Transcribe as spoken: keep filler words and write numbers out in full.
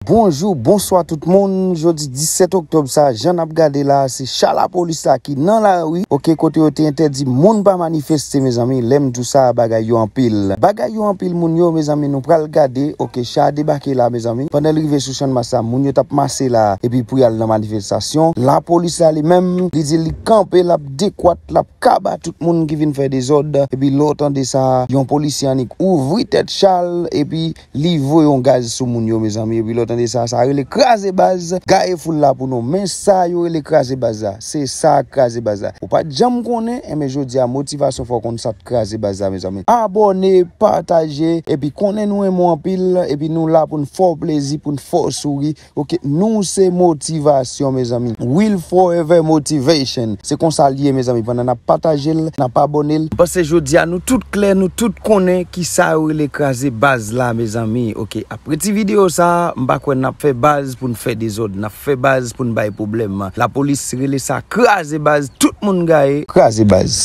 Bonjou, bonswa tout moun. Jodi disèt oktòb sa, jan n ap gade la, se cha lapolis la ki nan lari, oke, kote yo te entèdi moun pa manifeste, mezanmi. Lè m di w sa, bagay yo anpil. Bagay yo anpil, moun yo, mezanmi, nou pral gade, oke, cha a debake la, mezanmi. Pandan l rive sou Channmas la, moun yo t ap mase la, epi pou y al nan manifestasyon. Lapolis la, li menm, li di li kanpe, l ap dekwat, l ap kaba tout moun ki vin fè dezòd. Epi lè w tande sa, yon polisye annik ouvri tèt cha l, epi li voye yon gaz sou moun yo, mezanmi. Epi lè w tande sa, sa rele kraze baz. Gaye foul la pou nou. Men sa yo rele kraze baz la. Se sa k kraze baz la. Ou pa t janm konnen, enben jodi a, motivasyon fò w konn sa k kraze baz la, mezanmi. Abòne, pataje, epi konnen nou renmen w anpil, epi nou la pou n fè w plezi, pou n fè w souri. Oke, nou se motivasyon, mezanmi. Will forever motivation. Se konsa l ye, mezanmi. Pandan n ap pataje l, n ap abòne l. M panse jodi a, nou tout klè, nou tout konnen ki sa yo rele kraze baz la, mezanmi. Oke, apre ti videyo sa, m pa kwè n ap fè baz pou n fè dezòd. N ap fè baz pou n bay pwoblèm. Lapolis rele sa kraze baz, tout moun gaye. Kraze baz.